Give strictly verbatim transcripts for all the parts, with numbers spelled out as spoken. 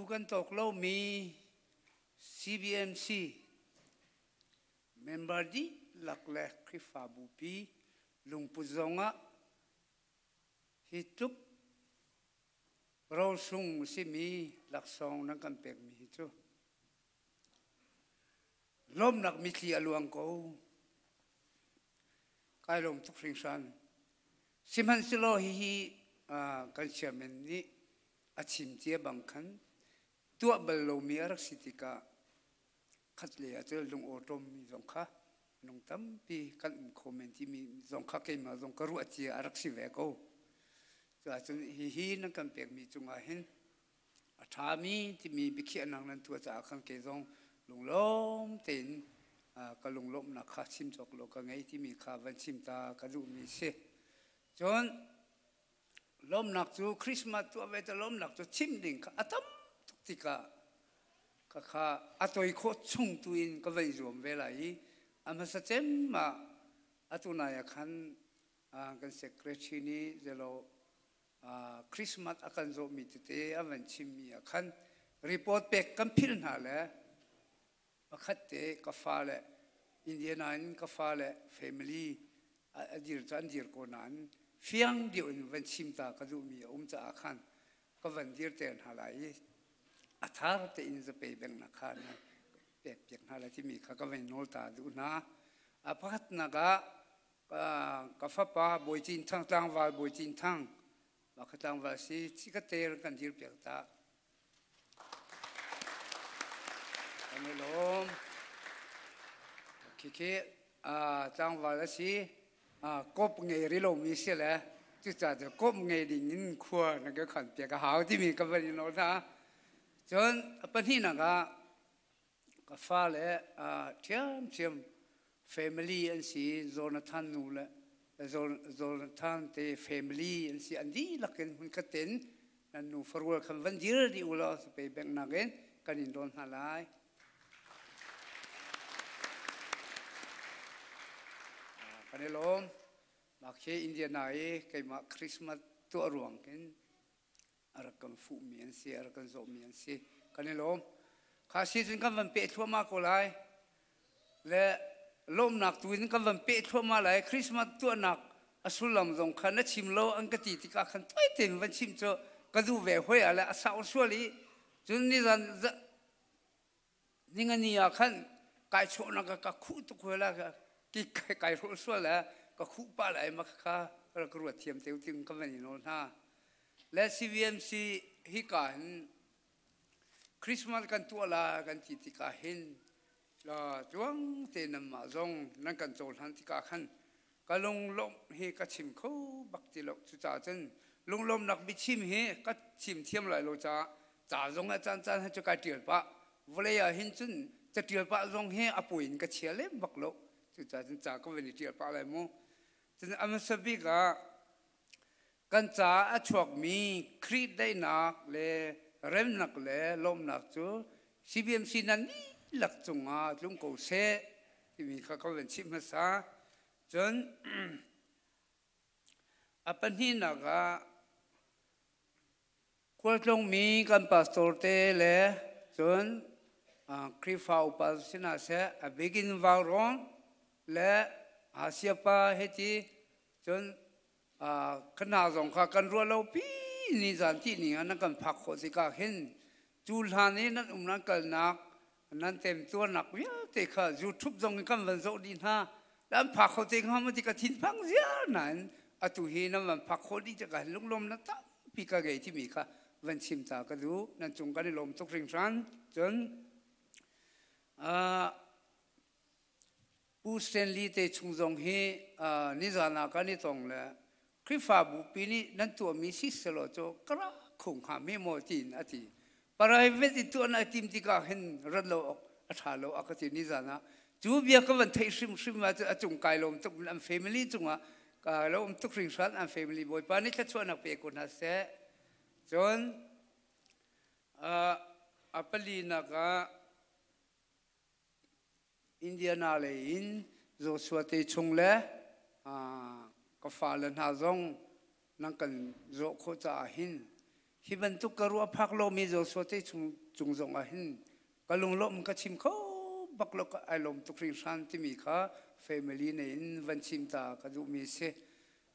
Kan tawk lo mi C B M C member dihlak le Khrihfa bupi lungput zongah hi tluk rosung simi laksawng nan kan pek mi hi cu lawmhnak mitthli a luang ko. Kai lawm tuk hringhran. Sihmanhsehlaw hihi, aa, kan chairman nih a chim cia bang khan tuah bal lomi a rak si tikah khat le ah cun lung aw ṭawmmi zong kha nung tampi kan um kho men timi zong kha keimah zong ka ruah cia a rak si ve ko. Cuahcun hihi nan kan pekmi cungah hin a ṭhami timi biakhiahnak nan tuah caah khan kei zong lunglawm tein, aa, ka lunglawmhnak kha chim cawk lo ka ngei timi kha van chim ta ka duhmi a si. Cun lawmhnak cu Christmas tuah ve ta lawmhnak cu chim ding kha a tam tuk tikah ka kha a toi khawh chung tu in ka van zuam ve lai i a hmasa cem ah a tunai ah khan, aa, kan secretary nih zelo, aa, Christmas a kan zawhmi tete a van chimmi ah khan report pek kan philh hna le pakhatte ka fale Indiana in ka fale family a, a dir cu an dir ko nain fiang deuh in van chim ta ka duhmi a um caah khan ka van dirter hna lai i a thar tein zapei bengnak kha na pekpiak hna lai timi kha ka van nawl ta duh hna. A pakhatnak ah ka, ka fapa Bawi Cin Thang, tlangval Bawi Cin Thang, mah kha tlangval si, cikater kan dirpiak ta. Kan i lawm. Khi khi, aa, tlangval a si, aa, kawp ngei rih lomi si le, cucaah kawp ngei ding in khua na ka khan piak a hau timi ka van i nawl hna. Cun a pahnihnak ah ka fale, aa, ṭhiamṭhiam family an si, Jonathan nu le Jon-, Jonathan te family an si, an dihlak in hmunkhat tein nan nu farual khan van dir dih u law, pei bengnak in kan in dawn hna lai. Aa, kan i lawm. Mah khi Indiana i keimah Christmas tuah ruang in a rak kan fuhmi an si, a rak kan zawhmi an si. Kan i lawm. Kha si cun kan van peh thluahmah ko lai. Le lawmhnak tu in kan van peh thluahmah lai. Christmas tuahnak a sullam zong kha na chim lo an ka ti tikah khan tuai tein van chim cu ka duh ve hoi ah le a sau sual i cun nizan za-, Ning a ni ah khan kai chawhnak ah ka khuh tuk hoi lai, ka ki kai, kai hrawh sual lai, ka khuh pah lai, mah kha ka ruat thiam te u, tiin ka van i nawl hna. Le C B M C hi ka hin Christmas kan tuah lai kan ti tikah hin, la tluang te nanmah zong nan kan cohlan tikah khan, ka lunglawmh hi ka chim kho bak ti lo. Cucaah cun lunglawmhnak biachim hi ka chim thiam lai lo caah ca zong a caan caan hi cu kaa ṭial pah. Vawlei ah hin cun ca ṭial pah zong hi a puai in ka chia lem bak lo. Cucaah cun ca ka van i ṭial pah lai mu. Cun a hmasa bik ah kan caah a chuakmi Khrih daihnak le remnak le lawmhnak cu C B M C nan dihlak cungah tlung ko seh timi kha ka van chimh hmasa. Cun a pahnihnak ah khualtlawngmi kan pastor te le cun, aa, Khrihfa upa sinah seh, a bikin Vauron le, aa, Siapa heti cun, aa, kan hna zong kha kan ruah lo pi nizan ti ni ah nan kan phak khawh tikah hin cu hlan i nan um nan kalnak nan temtuarnak vialte kha YouTube zong in kan van zoh dih hna. Le an phak kho te hnga maw ti ka thinphang ziar nain atu hi nan van phak kho dih tikah hin lunglawmhnak tampi ka ngei timi kha van chim ta ka duh. Nan cung kan i lawm tuk hringhran. Cun, aa, Pu Stanley te chung zong hi, aa, nizan ah kan i tong le Khrihfa bupi nih nan tuahmi si selaw cu ka ra khung kha mi maw tiin a ti. Private i tuahnak a tim tikah hin rat lo awk, a ṭha lo a ka ti nizan ah. Cu bia ka van theih hrimhrim ah cun a cung kai lawm tuk, an family cungah kai lawm tuk hringhran, an family Bawipa nih thluachuahnak pe ko hna seh. Cun, aa, a palinak ah Indiana lei in Joshua te chung le, aa, ka fale hna zong nan kan zawh khawh caah hin Hi bantuk ka ruah phak lomi Joshua te cung, cung zongah hin ka lunglawm ka chim kho bak lo, ka ai lawm tuk hringhran timi kha family nei in van chim ta ka duhmi si.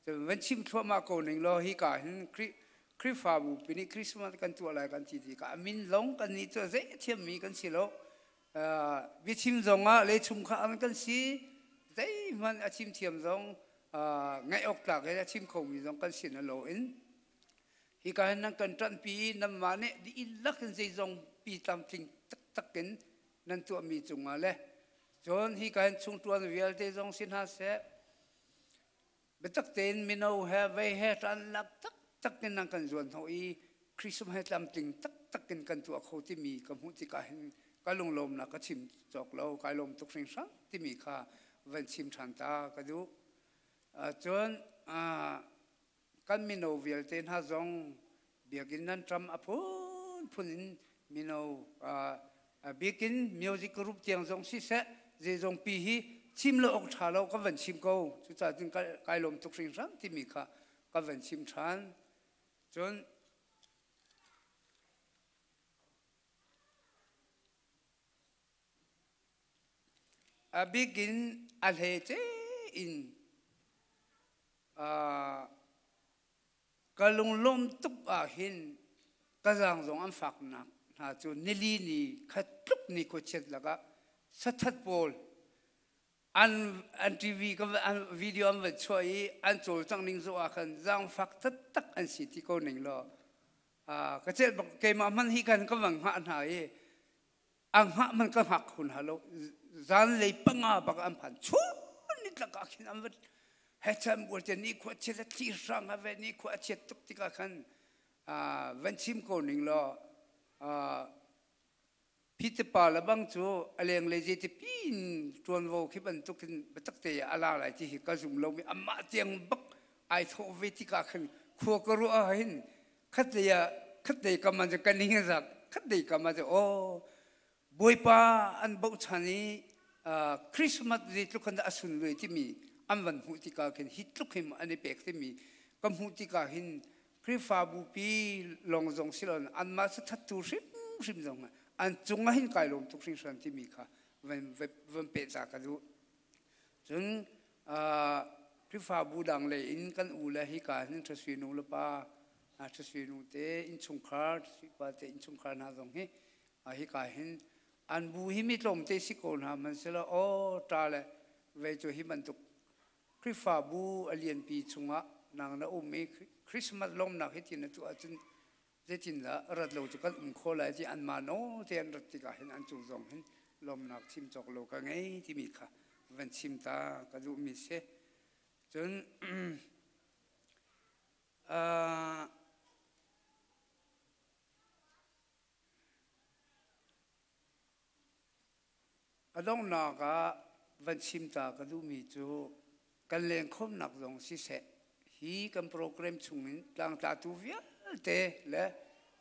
Van chim thluahmah ko ning law, hi ka hin Khrih, Khrihfabu pi nih Christmas kan tuah lai kan ti ti ka a min long kan nih cu a zei a thiammi kan si lo. Aa, biachim zongah leichum kha an kan si, zeihmanh a chim thiam zong, aa, ngaih awk tlak he a chim khomi zong kan si na lo in, hi ka hin nan kan ṭanhpi i nanmah nih dihlak in zeizong pi tlamtling taktak in nan tuahmi cungah le cun hi ka hin chungṭuan vialte zong si hna seh, biatak tein mino he vei he ṭanlak taktak in nan kan zuan hnawh i, Christmas he tlamtling taktak in kan tuah kho timi ka hmuh tikah hin ka lunglawmnak ka chim cawk lo, ka lawm tuk hringhran timi kha van chim ṭhan ta ka duh. Aa, cun, aa, kan mino vialte hna zong biakinn nan ṭam a phunphun in mino, aa, a biakinn music group tiang zong siseh, zeizong pi hi chim lo awk ṭha lo ka van chim ko. Cucaah cun ka, ka lawm tuk hringhran timi kha ka van chim ṭhan. Cun a bikin a hlece in, aa, ka lunglawm tuk ah hin ka zaang zong an faknak hna cu nili ni khat tluk ni khuachiat lakah sathat pawl an, an T V ka, an video an van chuah i an cawlcangh ning zong ah khan zaangfak taktak an si ti ko ning law. Aa, ka celh bak keimah hmanh hi khan ka van hngah hna i a hngah hmanh ka hngak hun ha lo. Zanlei panga bak an phan chun ni tlak ah khin an van hechan bual tiah nikhua chiat a thli hrang a ve, nikhua a chiat tuk tikah khan, aa, van chim ko ning law. Aa, Peter pa le bang cu a leng le zeitipi in ṭuanvo khi bantukin biatak te a la lai ti hi ka zum lomi, amah tiang bak ai thawh ve tikah khan khua ka ruah ah hin khatlei ah, khatlei kam ah cun ka ning a zak, khatlei kam ah cun, aw, Bawipa an bochan i, aa, Christmas zeitluk khan dah a sun lui timi an van hmuh tikah khin hi tluk hi an i pek timi ka hmuh tikah hin Khrihfabu pi lawng zong si loin anmah sathattu hrimhrim zong an cungah hin ka lawm tuk hringhran timi kha van, van, van pehcah ka duh. Cun, aa, Khrihfabu dang lei in kan u le hi ka hin ṭhasui nu le pa, aa, ṭhasui nu te innchungkhar, ṭhasui pa te innchungkhar hna zong hi, aa, hi ka hin an bu hi mi tlawmte si ko hna hmanhsehlaw, aw, ṭa le vei cu hi bantuk Khrihfabu a lianpi chungah nang na um i Khri-, Christmas lawmhnak hi ti na tuah ahcun zeitindah a rat lo cu kan um khawh lai ti anmah nawte an rat tikah hin an cung zong hin lawmhnak chim cawk lo ka ngei timi kha van chim ta ka duhmi si. Cun, aa, a donghnak ah van chim ta ka duhmi cu kan lengkhawmnak zong siseh, hi kan program chungin tlangtlatu vialte le,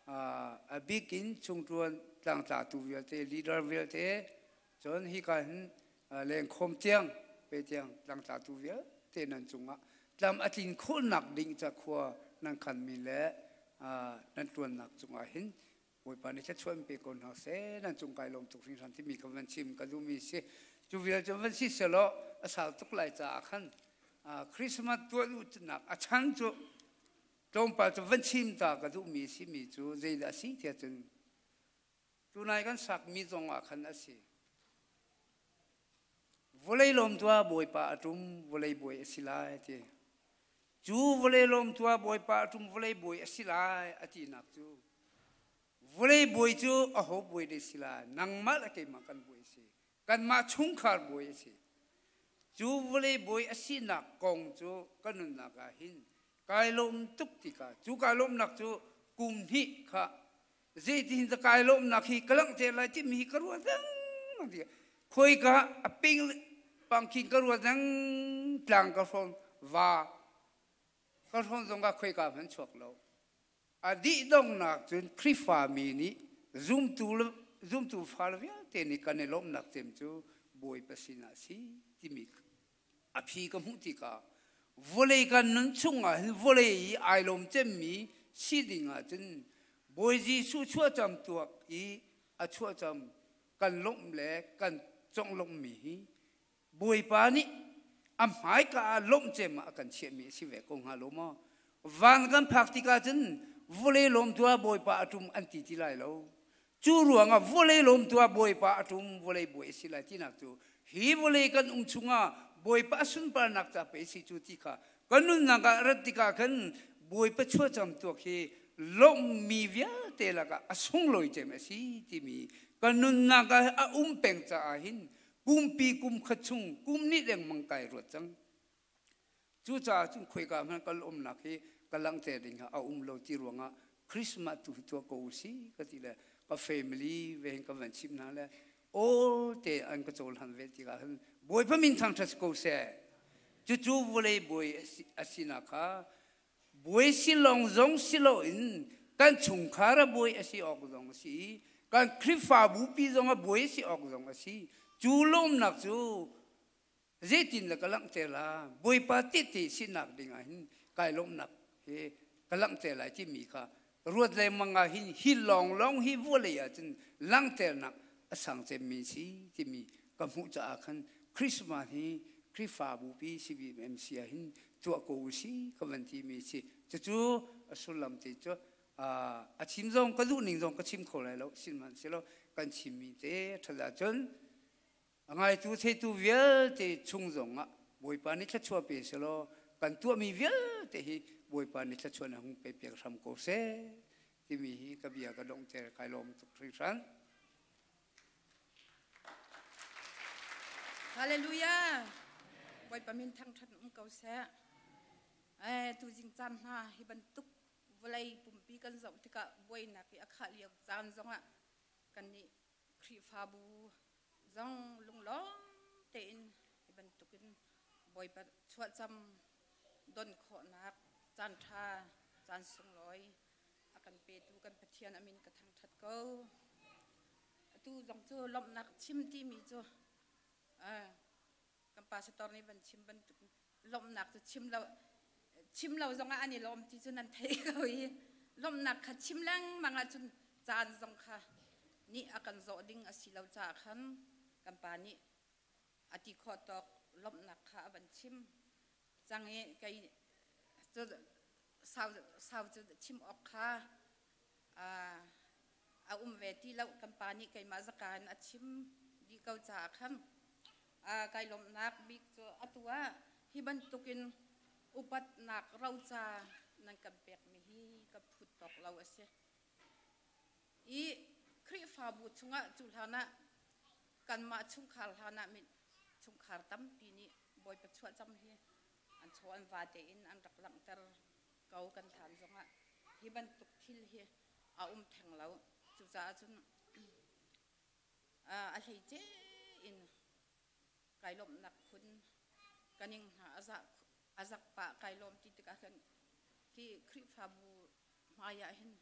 aa, a bikin chungṭuan tlangtlatu vialte, leader vialte, cun hi ka hin, aa, lengkhawm tiang, pe tiang tlangtlatu vialte nan cungah tlam a tlin khawhnak ding cakhua nan khanmi le, aa, nan ṭuannak cungah hin Bawipa nih thluachuah in pe ko hna seh, nan cung ka lawm tuk hringhran timi ka van chim ka duhmi si. Cu vial cu van si seh law, a sau tuk lai caah khan, aa, Christmas tuah duhnak a chan cu tlawmpal cu van chim ta ka duhmi simi cu zeidah a si tiah cun, tunai kan sakmi zong ah khan a si. Vawlei lawmtua Bawipa a ṭum, vawlei buai a si lai, a ti. Cu vawlei lawmtua Bawipa a ṭum, vawlei buai a si lai, a tinak cu, vawlei buai cu aho buai dih si lai, nangmah le keimah kan buai a si, kanmah chungkhar buai a si. Cu vawlei buai a sinak kong cu ka nunnak ah hin ka lawm tuk tikah, cu ka lawmhnak cu kum hnih kha, zeitihin ka lawmhnak hi ka langhter lai timi hi ka ruat dang tikah, khoika a ping pang khin ka ruat dang, tlang ka hrawn, va ka hrawn zong ka khoika hman chuak lo. A dihdonghnak cun Khrihfami nih zumtu le, zumtu fale vialte nih kan i lawmhnak cem cu Bawipa sinah a si timi a phi ka hmuh tikah, vawlei kan nun chungah hin vawlei i aa lawm cemmi si ding ahcun Bawi Jesuh chuahcam tuak i a chuahcam kan lawmh le kan conglawmh mi hi Bawipa nih a hmaika a lawmh cem ah a kan chiahmi a si ve ko hnga lo maw? Van kan phak tikah cun vawlei lawmtu ah Bawipa a ṭum an ti ti lai lo. Cu ruangah vawlei lawmtu ah Bawipa a ṭum vawlei buai a si lai tinak cu hi vawlei kan um chungah Bawipa a sunparnak ca pei a si cu ti kha kan nunnak ah a rat tikah khan Bawipa chuahcam tuak hi lawmhmi vialte lakah a sunglawi cem a si timi kan nunnak ah a um peng caah hin kumpi kum khat chung kum nih lengmang kai ruat cang. Cucaah cun khoika hmanh kan lawmhnak hi ka langhter ding a um lo ti ruangah Christmas tu hi tuah ko u si ka ti le ka family ve hin ka van chimh hna le awlte an ka cawl hlan ve tikah hin Bawipa min thangṭhat ko seh. Cucu vawlei buai a si, a sinak kha buai si lawng zong si loin kan chungkhar ah buai a si awk zong a si, kan Khrihfabu pi zong ah buai a si awk zong a si. Cu lawmhnak cu zeitin dah ka langhter lai? Bawipa tehte sinak dingah hin kai lawmhnak hi ka langhter lai timi kha ruat lengmang ah hin hi lawnglawng hi vawlei ahcun langhternak a sang cemmi si timi ka hmuh caah khan Christmas hi Khrihfabu pi C B M C ah hin tuah ko u si ka van timi si. Cucu a sullam te cu, aa, a chim zong ka duh ning zong ka chim kho lai lo, sin hmanh si lo, kan chimmi te ṭhat ahcun a ngaitu theitu vialte chung zongah Bawipa nih thluachuah pe seh law, kan tuahmi vialte hi Bawipa nih thluachuah na hung pepiak hram ko seh timi hi ka bia ka donghter kai lawm tuk hringhran. Hallelujah! Bawipa min thangṭhat um ko seh. Eh, tu zing caan hna hi bantuk vawlei pumpi kan zoh tikah buainak hi a khah lio caan zongah kannih Khrihfabu zong lunglawm tein hi bantukin Bawipa chuahcam don khawhnak caan ṭha, caan sunglawi a kan petu kan Pathian a min ka thangṭhat ko. Atu zong cu lawmhnak chim timi cu, ah, kan pastor nih van chim bantuk lawmhnak cu chim lo, chim lo zongah an i lawm ti cu nan thei ko i, lawmhnak kha chim lengmang ahcun caan zong kha nih a kan zawh ding a si lo caah khan kan pa nih a ti khawh tawk lawmhnak kha a van chim. Cang i kei cu sau, sau cu chim awk kha, aa, a um ve ti lo, kan pa nih keimah zaka in a chim dih ko caah khan, aa, kai lawmhnak bik cu atu ah hi bantukin upatnak roca nan kan pekmi hi ka phut tawk lo a si. I Khrihfabu chungah cu hlanah kanmah chungkhar hlanah mi chungkhar tampi nih Bawipa chuahcam hi an chaw an va tein an rak langhter ko kan hlan zongah hi bantuk thil hi a um theng lo. Cucaah cun, aa, a hleice in kai lawmhnak phun kan ning hna a zak, a zak pah kai lawm ti tikah khan hi Khrihfabu hmaiah hin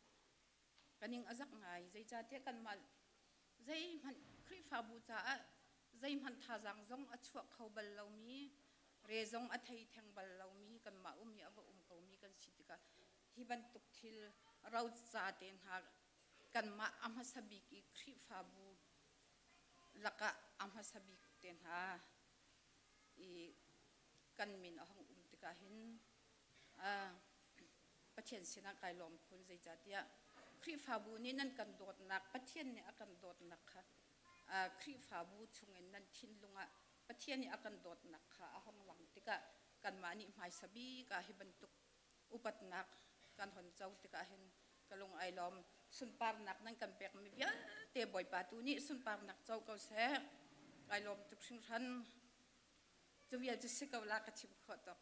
kan ning a zak ngai. Zeicahtiah kanmah zeihmanh Khrihfabu caah zeihmanh thazaang zong a chuah kho bal lomi, re zong a thei theng bal lomi kanmah um i a va um komi kan si tikah hi bantuk thil roca te hna kanmah a hmasa bik i Khrihfabu lakah a hmasa bik te hna i kan min a hong um tikah hin, aa, Pathian sinah kai lawm phun. Zeicahtiah Khrihfabu nih nan kan dawtnak, Pathian nih a kan dawtnak kha, aa, Khrihfabu chungin nan thinlung ah Pathian nih a kan dawtnak kha a hong lang tikah kanmah nih hmaisa bik ah hi bantuk upatnak kan hon co tikah hin ka lung aa lawm. Sunparnak nan kan pekmi vialte Bawipa tu nih sunparnak co ko seh. Aa lawm tuk hringhran. Cu vial cu si ko la ka chim khawh tawk.